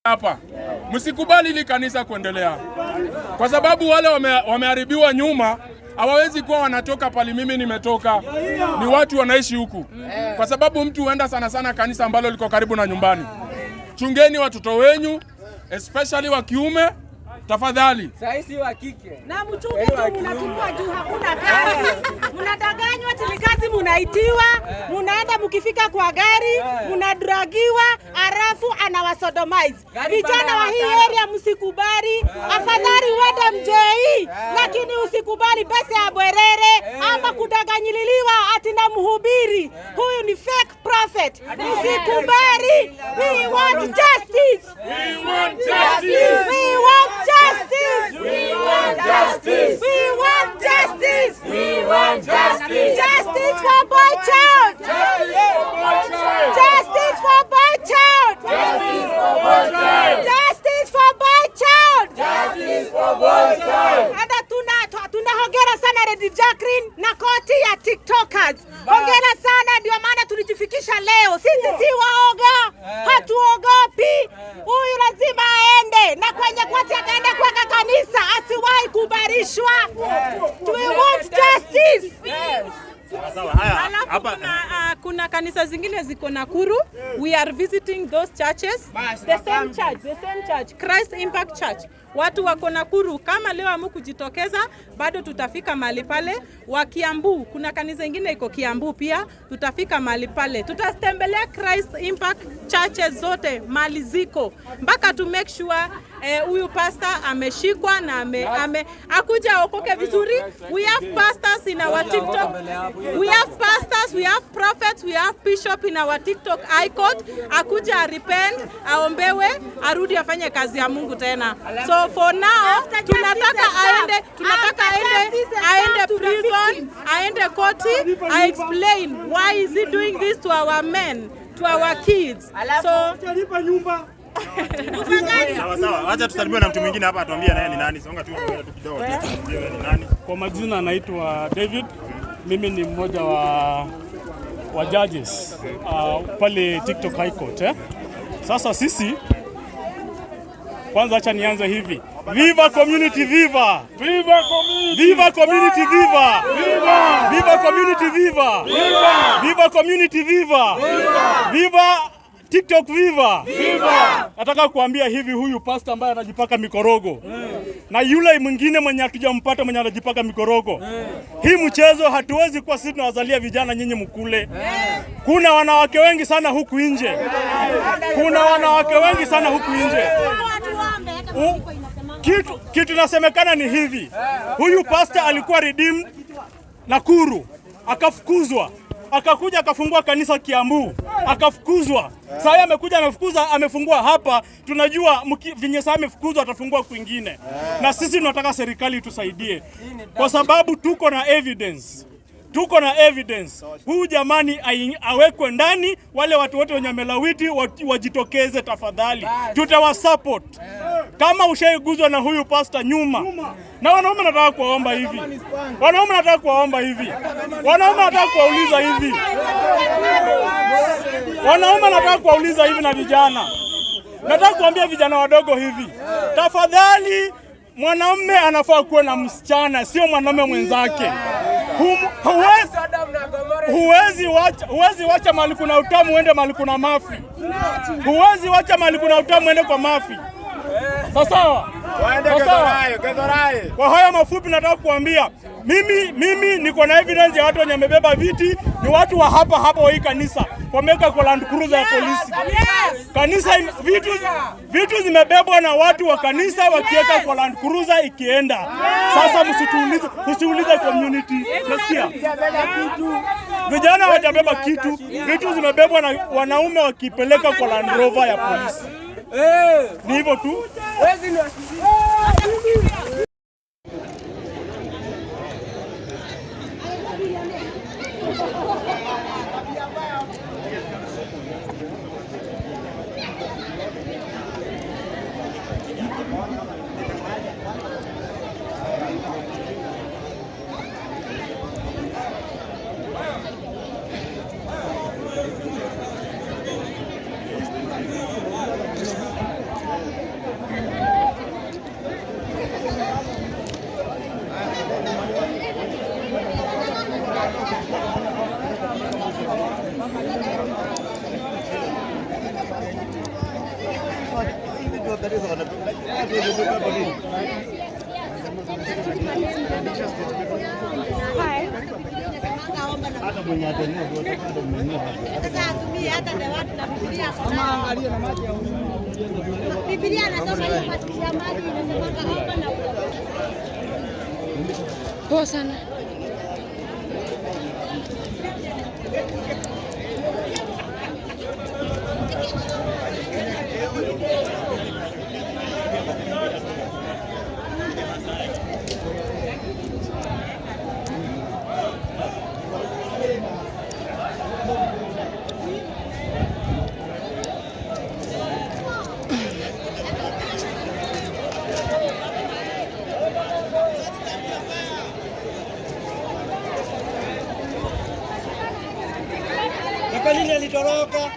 Hapa msikubali ili kanisa kuendelea, kwa sababu wale wameharibiwa nyuma hawawezi kuwa wanatoka pali mimi nimetoka. Ni watu wanaishi huku, kwa sababu mtu huenda sana sana kanisa ambalo liko karibu na nyumbani. Chungeni watoto wenyu, especially wa kiume, tafadhali. Saisi wa kike. Na mchunge tu, mnachukua juu hakuna kazi. Mnadanganywa ati ni kazi munaitiwa, munaenda mkifika kwa gari, munadrugiwa, alafu anawasodomize. Gari Vijana wa hii pale area msikubali, afadhali uende mjei, lakini usikubali pesa ya bwerere ama kudanganyililiwa ati na mhubiri. Huyu ni fake prophet. Msikubali. We want justice. We want justice. We want justice. We want justice. We want justice. We want justice. Justice for boy child. Justice for boy child. Justice for boy child. Justice for boy child. Justice for boy child. Justice for boy child. Hata tuna hongera sana Lady Jacqueline na koti ya TikTokers. Hongera sana, ndio maana tulijifikisha leo. Sisi si waoga, hatuogopi. Huyu lazima aende na kwenye koti ataenda kuweka kanisa, asiwahi kubarishwa. We want justice. Sawa, haya Alafu hapa kuna kanisa zingine ziko Nakuru. We are visiting those churches. The same church, the same church, Christ Impact Church. Watu wako Nakuru, kama leo hamukujitokeza bado tutafika mahali pale. Wa Kiambu, kuna kanisa ingine iko Kiambu pia, tutafika mahali pale. Tutatembelea Christ Impact churches zote mali ziko mpaka to make sure huyu pastor ameshikwa na akuja aokoke vizuri. We have pastors in our TikTok. We have pastors, we have prophets, we have bishop in our TikTok high court. Akuja repent, aombewe, arudi afanye kazi ya Mungu tena. So for now tunataka aende, tunataka aende prison, aende koti, a explain why is he doing this to our men, to our kids. So Sawa sawa, acha tusalimiwe na mtu mwingine hapa atuambie naye ni nani. Songa tu mbele tu kidogo. Tuambie wewe ni nani. Kwa majina naitwa David, mimi ni mmoja wa judges pale TikTok High Court, eh. Sasa sisi kwanza, acha nianze hivi. Viva community, viva! Viva community! Viva community, viva! Viva! Viva community, viva! Viva! Viva community, viva! Viva TikTok, viva! Viva! Nataka kuambia hivi, huyu pastor ambaye anajipaka mikorogo na yule mwingine mwenye hatujampata mwenye anajipaka mikorogo, hii mchezo hatuwezi kuwa sisi tunawazalia vijana, nyinyi mkule. Kuna wanawake wengi sana huku nje, kuna wanawake wengi sana huku nje. Kitu inasemekana ni hivi, huyu pastor alikuwa redeemed Nakuru, akafukuzwa, akakuja akafungua kanisa Kiambu, akafukuzwa. Sasa amekuja amefukuza, amefungua hapa. Tunajua venye sasa amefukuzwa atafungua kwingine, na sisi tunataka serikali itusaidie kwa sababu tuko na evidence, tuko na evidence. Huyu jamani awekwe ndani, wale watu wote wenye melawiti wajitokeze tafadhali, tutawasupport. Kama ushaiguzwa na huyu pasta nyuma, na wanaume nataka kuwaomba hivi, wanaume nataka kuwaomba hivi, wanaume nataka kuwauliza hivi, wanaume nataka kuwauliza hivi, na vijana nataka kuambia vijana wadogo hivi, tafadhali, mwanaume anafaa kuwa na msichana, sio mwanaume mwenzake. Huwezi wacha mahali kuna utamu uende mahali kuna mafi. Huwezi wacha mahali kuna utamu uende kwa mafi. Sawa sawa. Sawa. Kwa haya mafupi nataka kuambia mimi niko na evidence ya watu wenye wamebeba viti ni watu wa hapa hapa wa hii kanisa wameweka kwa Land Cruiser ya polisi. Kanisa vitu zimebebwa na watu wa kanisa wakiweka kwa Land Cruiser ikienda. Sasa msituulize, msiulize community. Nasikia vijana hawajabeba kitu, vitu zimebebwa na wanaume wakipeleka kwa Land Rover ya polisi. Ni hivyo tu. Wezi ni Biblia anasema hiyo ya maji inasemanga omba na Poa sana. Kwa nini alitoroka?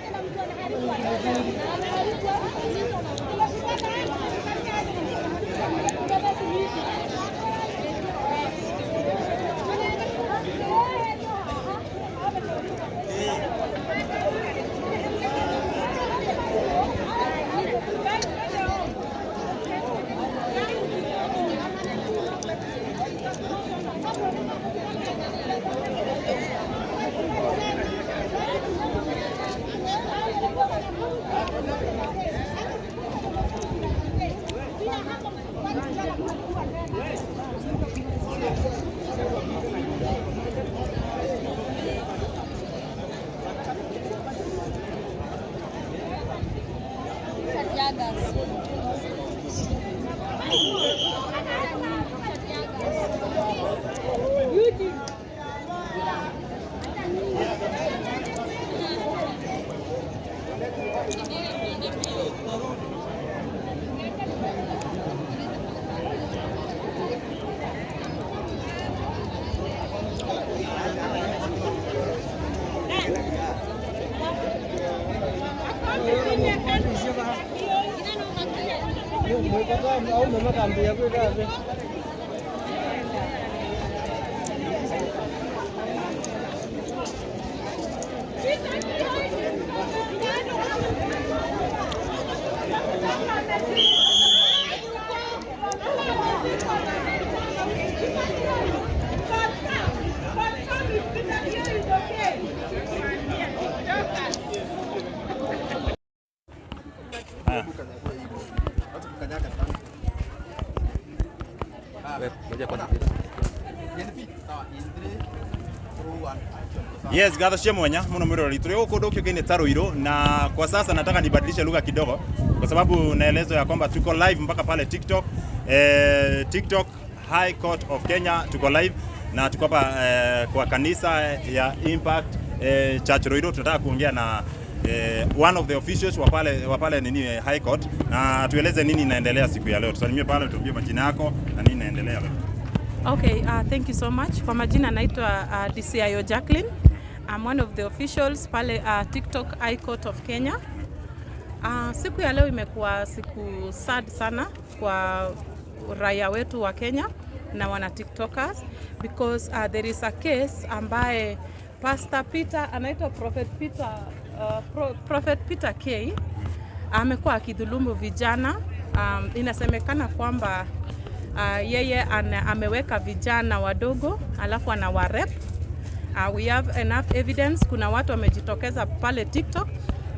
Yes, gatho cia mwanya muno mwiroreri turi guku ndu kiukaine ta Ruiru, na kwa sasa nataka nibadilishe lugha kidogo kwa sababu naelezwa ya kwamba tuko live mpaka pale TikTok. TikTok High Court of Kenya tuko live na tuko hapa kwa kanisa ya Impact Church Ruiru. Tunataka kuongea na one of the officials wa pale nini High Court na tueleze nini inaendelea siku ya leo. Tusalimie pale, tuambie majina yako na nini inaendelea leo. Okay, thank you so much. Kwa majina naitwa DCIO Jacqueline. I'm one of the officials pale TikTok High Court of Kenya. Siku ya leo imekuwa siku sad sana kwa raia wetu wa Kenya na wana TikTokers because there is a case ambaye Pastor Peter anaitwa Prophet Peter, Prophet Peter K amekuwa akidhulumu vijana. Inasemekana kwamba yeye ameweka vijana wadogo alafu anawarape. We have enough evidence. Kuna watu wamejitokeza pale TikTok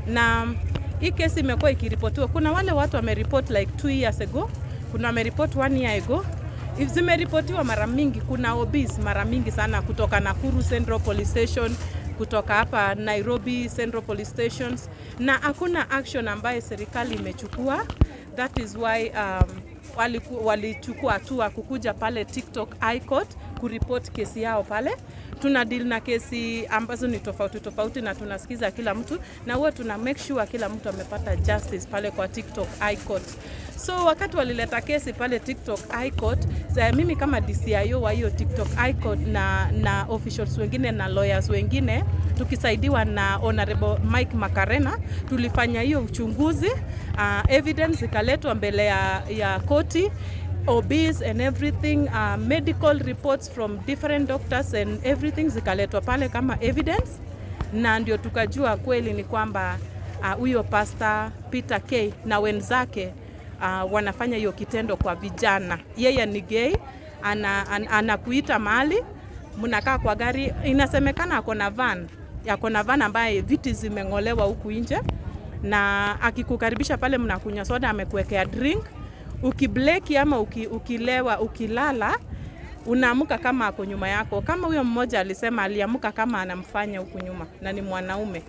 na hii kesi imekuwa ikiripotiwa. Kuna wale watu wameripoti like 2 years ago, kuna wameripoti one year ago. If zimeripotiwa mara mingi, kuna OBs mara mingi sana kutoka Nakuru Central Police Station, kutoka hapa Nairobi Central Police Stations, na hakuna action ambayo serikali imechukua. That is why walichukua hatua kukuja pale TikTok High Court kuripoti kesi yao pale. Tuna deal na kesi ambazo ni tofauti tofauti na tunasikiza kila mtu na huwa tuna make sure kila mtu amepata justice pale kwa TikTok High Court. So wakati walileta kesi pale TikTok High Court, mimi kama DCIO wa hiyo TikTok High Court na officials wengine na lawyers wengine tukisaidiwa na Honorable Mike Makarena tulifanya hiyo uchunguzi, evidence ikaletwa mbele ya koti, OBs and everything, medical reports from different doctors and everything zikaletwa pale kama evidence, na ndio tukajua kweli ni kwamba Huyo Pastor Peter K na wenzake wanafanya hiyo kitendo kwa vijana. Yeye ni gay, anakuita mahali mnakaa kwa gari, inasemekana ako na van, ako na van ambaye viti zimeng'olewa huku nje, na akikukaribisha pale mnakunywa soda, amekuwekea drink, ukibleki ama ukilewa, ukilala unaamka kama ako nyuma yako. Kama huyo mmoja alisema aliamka kama anamfanya huku nyuma na ni mwanaume.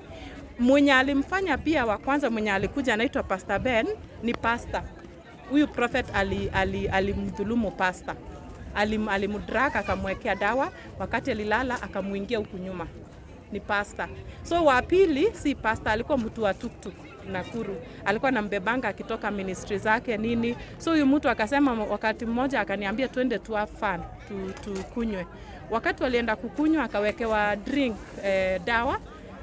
Mwenye alimfanya pia wa kwanza mwenye alikuja anaitwa Pastor Ben ni pastor. Huyu prophet alimdhulumu pastor. Alimdrag akamwekea dawa, wakati alilala akamuingia huku nyuma. Ni pastor. So wa pili si pastor, alikuwa mtu wa tuktuk Nakuru. Alikuwa anambebanga akitoka ministry zake nini. So huyu mtu akasema, wakati mmoja akaniambia twende tu have fun, tukunywe. Wakati walienda kukunywa akawekewa drink, dawa,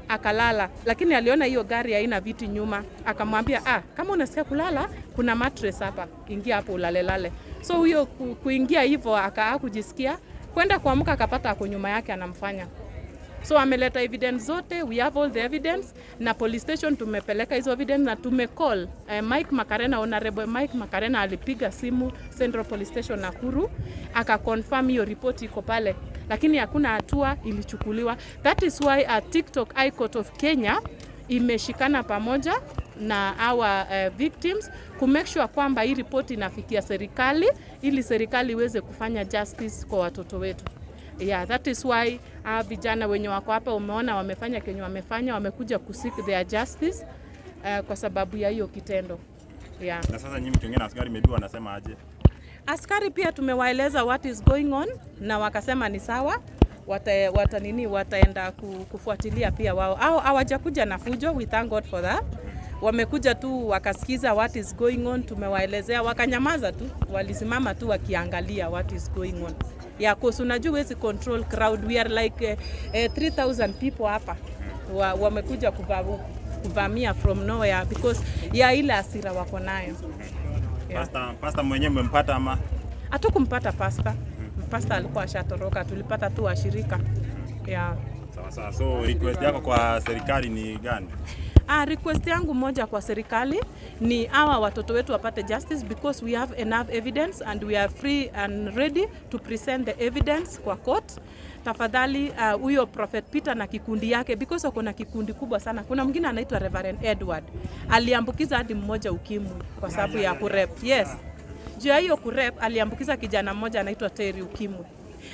akalala. Lakini aliona hiyo gari haina viti nyuma, akamwambia kama unasikia kulala kuna mattress hapa, ingia hapo ulalelale. So huyo kuingia hivyo akakujisikia kwenda kuamka, akapata ako nyuma yake anamfanya. So ameleta evidence zote, we have all the evidence, na police station tumepeleka hizo evidence na tumecall Mike Makarena, Honorable Mike Makarena alipiga simu Central Police Station Nakuru akaconfirm hiyo report iko pale, lakini hakuna hatua ilichukuliwa. That is why a TikTok High Court of Kenya imeshikana pamoja na our victims ku make sure kwamba hii report inafikia serikali ili serikali iweze kufanya justice kwa watoto wetu. Yeah, that is why vijana wenye wako hapa umeona wamefanya kenye wamefanya, wamekuja ku seek their justice kwa sababu ya hiyo kitendo. Yeah. Na sasa nyinyi mkiongea na askari maybe wanasema aje? Askari pia tumewaeleza what is going on na wakasema ni sawa, wataenda kufuatilia pia wao. Au hawajakuja na fujo, we thank God for that. Wamekuja tu wakasikiza what is going on, tumewaelezea, wakanyamaza tu, walisimama tu wakiangalia what is going on. Yeah, cause unajua huwezi control crowd, we are like 3000 people hapa wamekuja kuvamia from nowhere because ya ile hasira wako nayo. Yeah. Pastor mwenyewe mmempata ama? Hatukumpata pastor. Pastor alikuwa ashatoroka, tulipata tu washirika. Yeah. Sawa sawa. So request yako kwa serikali ni gani? Request yangu moja kwa serikali ni hawa watoto wetu wapate justice because we have enough evidence and we are free and ready to present the evidence kwa court. Tafadhali huyo Prophet Peter na kikundi yake, because wako na kikundi kubwa sana. Kuna mwingine anaitwa Reverend Edward, aliambukiza hadi mmoja ukimwi kwa sababu ya kurep. Yes. Juu ya hiyo kurep aliambukiza kijana mmoja anaitwa Terry ukimwi.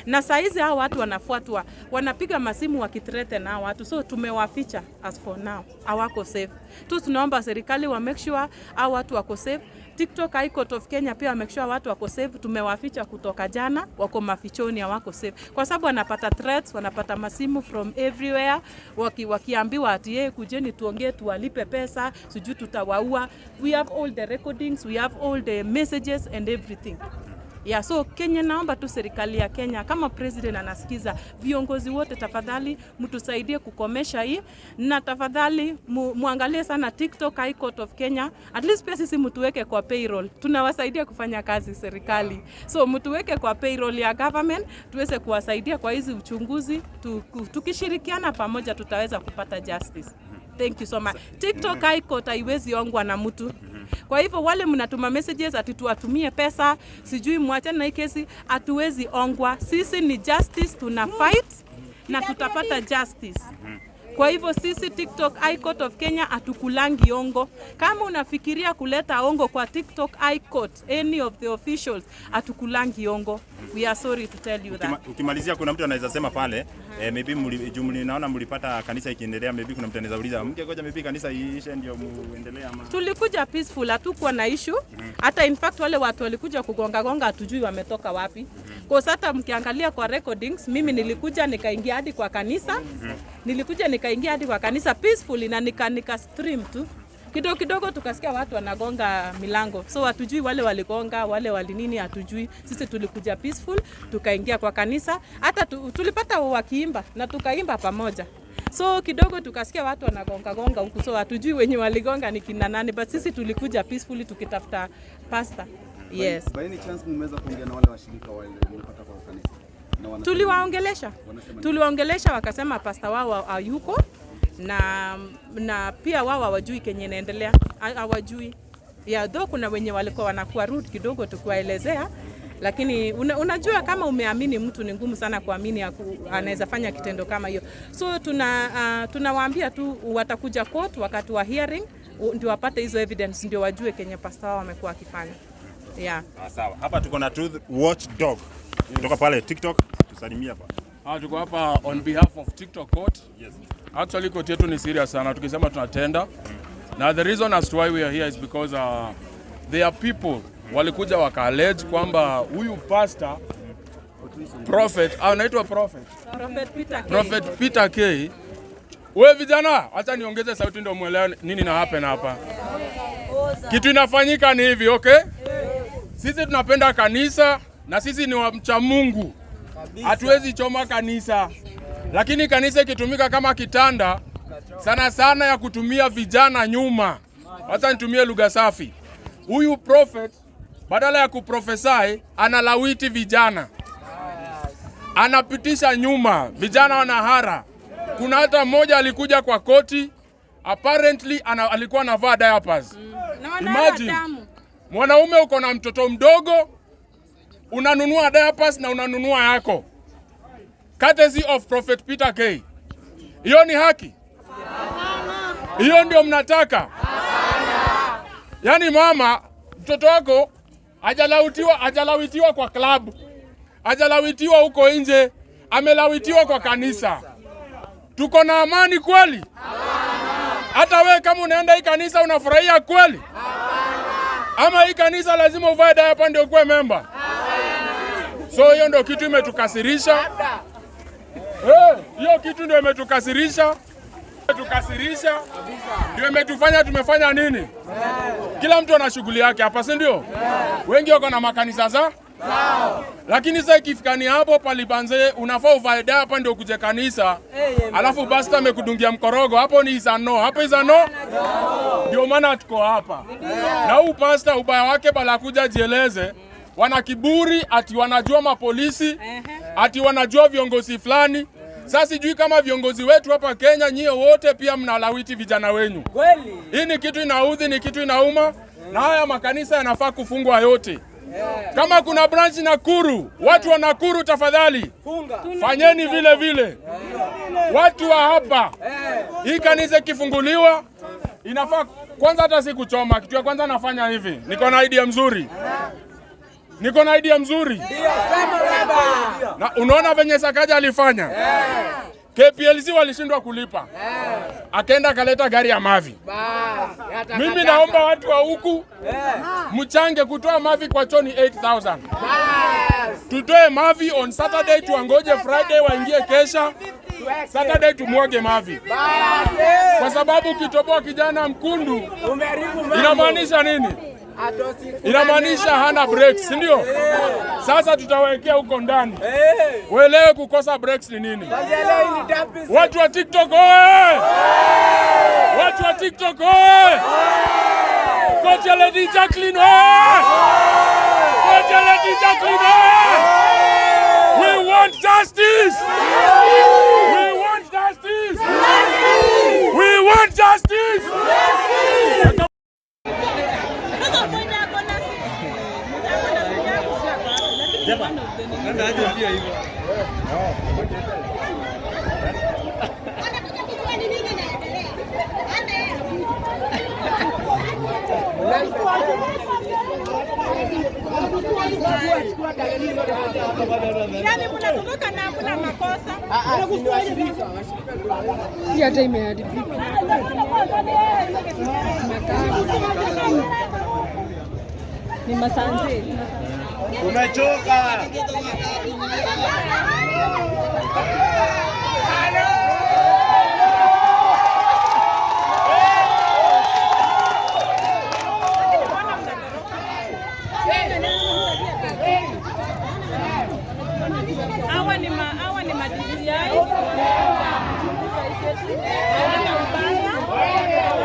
Na saizi hao watu wanafuatwa, wanapiga masimu wakithreaten hao watu, so tumewaficha as for now, hawako safe. Tu tunaomba serikali wa make sure hao watu wako safe. TikTok High Court of Kenya pia wa make sure watu wako safe. Tumewaficha kutoka jana, wako mafichoni, hawako safe kwa sababu wanapata threats, wanapata masimu from everywhere, wakiambiwa ati yeye kujeni tuongee, tuwalipe pesa, sijui tutawaua. We have all the recordings, we have all the messages and everything. Yeah, so Kenya, naomba tu serikali ya Kenya, kama president anasikiza, viongozi wote tafadhali mtusaidie kukomesha hii, na tafadhali muangalie sana TikTok High Court of Kenya. At least pia sisi mtuweke kwa payroll, tunawasaidia kufanya kazi serikali, so mtuweke kwa payroll ya government tuweze kuwasaidia kwa hizi uchunguzi. Tukishirikiana pamoja tutaweza kupata justice. Thank you so much. TikTok High Court haiwezi ongwa na mtu. Kwa hivyo wale mnatuma messages ati tuwatumie pesa, sijui mwachane na hii kesi, hatuwezi ongwa. Sisi ni justice, tuna fight na tutapata justice. Kwa hivyo sisi TikTok High Court of Kenya hatukulangi ongo. Kama unafikiria kuleta ongo kwa TikTok High Court, any of the officials, hatukulangi ongo. We are sorry to tell you that. Ukimalizia kuna mtu anaweza sema pale, maybe naona mlipata kanisa ikiendelea, maybe kuna mtu anaweza uliza mngegoja maybe kanisa iishe ndio muendelee ama? Tulikuja peaceful, hatukuwa na issue. Hata in fact wale watu walikuja kugonga gonga hatujui wametoka wapi. Kwa hata mkiangalia kwa recordings, mimi nilikuja nikaingia hadi kwa kanisa. Nilikuja nikaingia hadi kwa kanisa peacefully na nika stream tu. Kidogo kidogo tukasikia watu wanagonga milango. So hatujui wale waligonga, wale walinini hatujui. Sisi tulikuja peaceful, tukaingia kwa kanisa. Hata tulipata wakiimba na tukaimba pamoja. So kidogo tukasikia watu wanagonga gonga huku, so hatujui wenye waligonga ni kina nani, but sisi tulikuja peacefully tukitafuta pastor. Yes. By any chance mmeweza kuongea na wale washirika wale mlipata kwa kanisa? Tuliwaongelesha. Tuliwaongelesha wakasema pastor wao hayuko. Na pia wao hawajui kenye inaendelea, hawajui ya though kuna wenye walikuwa wanakuwa rude kidogo tukiwaelezea, lakini unajua kama umeamini mtu ni ngumu sana kuamini anaweza fanya kitendo kama hiyo. So tunawaambia tu watakuja court wakati wa hearing ndio wapate hizo evidence, ndio wajue kenye pastor wao amekuwa akifanya. Yeah. Sawa. Hapa tuko na Truth Watchdog kutoka pale TikTok. Tusalimie hapa. Tuko hapa on behalf of TikTok court. Yes. Actually court yetu ni serious sana, tukisema tunatenda. Na the reason as to why we are here is because there are people walikuja waka allege kwamba huyu pastor prophet, anaitwa prophet. Prophet Peter K. Prophet Peter K. Wewe vijana, acha niongeze sauti ndio muelewe nini na happen hapa. Kitu inafanyika ni hivi, okay? Sisi tunapenda kanisa na sisi ni wamcha Mungu. Hatuwezi choma kanisa. Lakini kanisa ikitumika kama kitanda sana sana ya kutumia vijana nyuma. Wacha nitumie lugha safi. Huyu prophet badala ya kuprophesy analawiti vijana. Anapitisha nyuma, vijana wanahara. Kuna hata mmoja alikuja kwa koti, apparently alikuwa anavaa diapers. Na wanahara Imagine. damu. Mwanaume uko na mtoto mdogo, unanunua diapers na unanunua yako. Courtesy of Prophet Peter K. Hiyo ni haki? Hiyo ndio mnataka? Yaani mama, mtoto wako hajalawitiwa kwa club, hajalawitiwa huko nje, amelawitiwa kwa kanisa. Tuko na amani kweli? Hata we kama unaenda hii kanisa unafurahia kweli? Ama hii kanisa lazima uvae diaper ndio ukuwe member? So hiyo ndio kitu imetukasirisha. Hiyo kitu ndio imetukasirisha. Imetukasirisha. Ndio imetufanya tumefanya nini? Kila mtu ana shughuli yake hapa, si ndio? Wengi wako na makanisa za lakini sasa ikifika ni hapo palibanze unafaa uvae diaper ndio kuje kanisa. Alafu pastor amekudungia mkorogo, hapo ni is a no. Hapo is a no. Ndio maana tuko hapa. Na huu pastor ubaya wake bala kuja jieleze, wana kiburi ati wanajua mapolisi, ati wanajua viongozi fulani. Sasa sijui kama viongozi wetu hapa Kenya nyie wote pia mnalawiti vijana wenyu. Kweli. Hii ni kitu inaudhi, ni kitu inauma, na haya makanisa yanafaa kufungwa yote. Kama kuna branch Nakuru, watu wa Nakuru tafadhali Funga. fanyeni vile vile. Watu wa hapa, hii kanisa ikifunguliwa inafaa kwanza, hata si kuchoma. Kitu ya kwanza nafanya hivi, niko na idea mzuri, niko na idea mzuri. Ndio, sema baba. Na unaona venye Sakaja alifanya KPLC walishindwa kulipa, akaenda akaleta gari ya mavi. Bas. Mimi naomba watu wa huku mchange kutoa mavi kwa choo ni 8000. Bas. Tutoe mavi on Saturday, tuangoje Friday waingie kesha, Saturday tumwage mavi, Bas. kwa sababu ukitoboa kijana mkundu Umeharibu mambo. inamaanisha nini? Atosi. Inamaanisha hana brakes, si ndio? Sasa tutawekea huko ndani Eh. uelewe kukosa brakes ni nini. Sasa leo ni tapis. Watu wa TikTok oye! Watu wa TikTok oye! Kocha Lady Jacqueline oye! Kocha Lady Jacqueline oye! We want justice! We want justice! We want justice! Sasa mwenye ako na mwenye ako na simu yangu si ako hapo, lakini one of the nini. Wanataka kujua ni nini inaendelea. Hata yeye hajui. Yaani mnazunguka na hakuna makosa. Hii hata imeharibika. Ni masanzi. Umechoka. Mbona mnatoroka? Hawa ni ma DCI wanaenda kuchunguza hii kesi. Hawana ubaya. Ni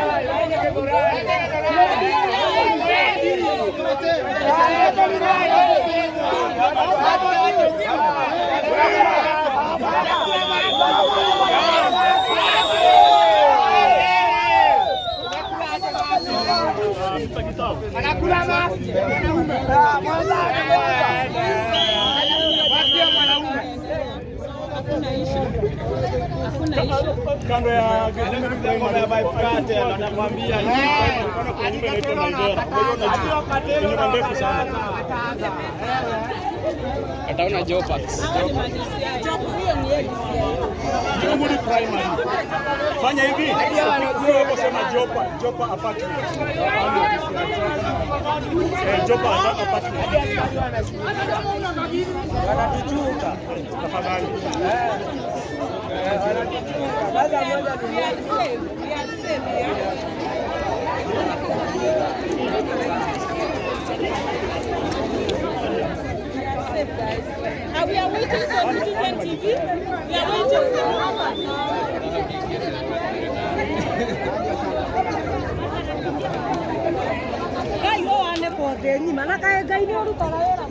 ma DCI. Hakuna issue. Hakuna issue. Kando ya nyumba ndefu sana. Ataona Jopa. Hawa ni ma-DCI. Jomuri Primary. Fanya hivi. Ukiwa hapo sema Jopa, Jopa apartment. Eh, Jopa apartment. Wanatuchunga. Tafadhali. We are safe. We are safe here. We are safe, guys. We are waiting for Citizen TV. We are waiting for. Ngai oane kothe nyima na kae Ngai nĩ ũrutaga wĩra